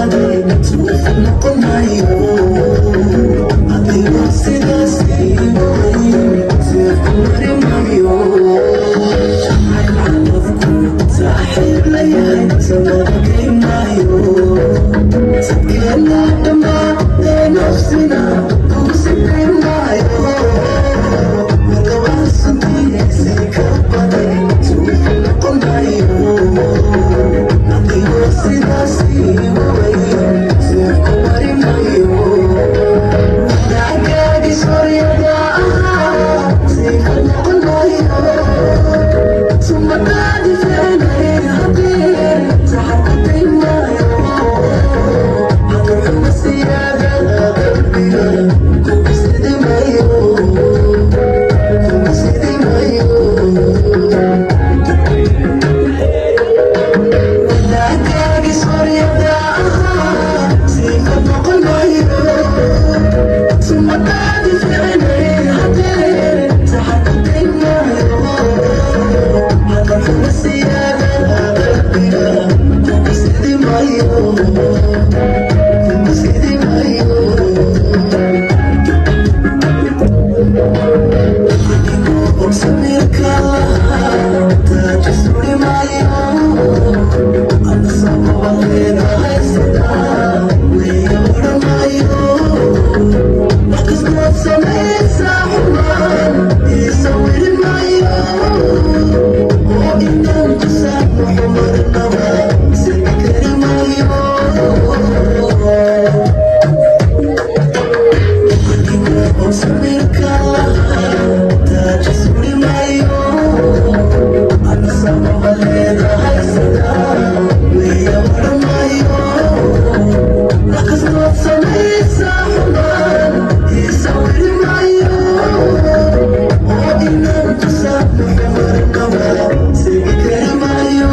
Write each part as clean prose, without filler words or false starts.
Badan suufa noqon maayo adigoo sidaas igu weyn, seefku mari maayo. Jacayl calafku saaxiib la yahay samada gey maayo, sadkeena dhammaadee nafsina kugu siday maayo. Marka waa suntiisi ka badan suufa noqon maayo adigoo sidaas igu weyn, seefku mari maayo. Wadaagaagi soryada ahaa siika noqon maayo, sumadaadi ficnay hadeer saxarku day maayo. Hadalxuma siyaadada qalbiga kugu sidi maayo, kugu sidi maayo. Wadaagaagi soryada ahaa siika noqon maayo, sumadaadi ficnay hadeer saxarku day maayo. Hadalxuma siyaadada qalbiga kugu sidi maayo, kugu sidi maayo. Adigoo og samirka lahaa taaja suri maayo, ana sababa leedahay sidaa weliga odhan maayo. Wax kastood samaysaa xumaan ii sawiri maayo, oo inaan ku saamaxo marnaba sigi kari maayo. Adigoo og samirka lahaa taaja suri maayo, ana sababa leedahay sidaa weliga odhan maayo. Wax kastood samaysaa xumaan ii sawiri maayo, oo inaan ku saamaxo marnaba sigi kari maayo.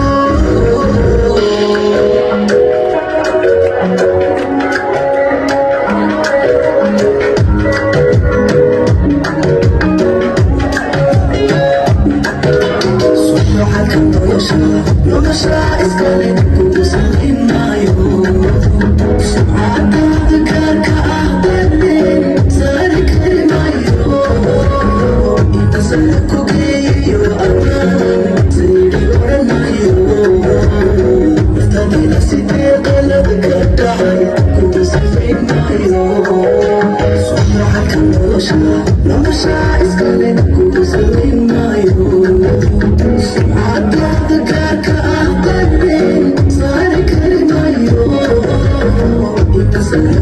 Suuxadka nolosha, nolosha iskale kugu samayn maayo. Sumcadaada gaarka ah darteen saari kari maayo, inta sare ku geeyo adnaan sayidhi odhan maayo. Naftadina sidee qalad ka dhacay kugu sifayn maayo. Suuxadka nolosha, nolosha iskale kugu samayn maayo. Sumcadaada gaarka ah darteen saari kari maayo, inta sare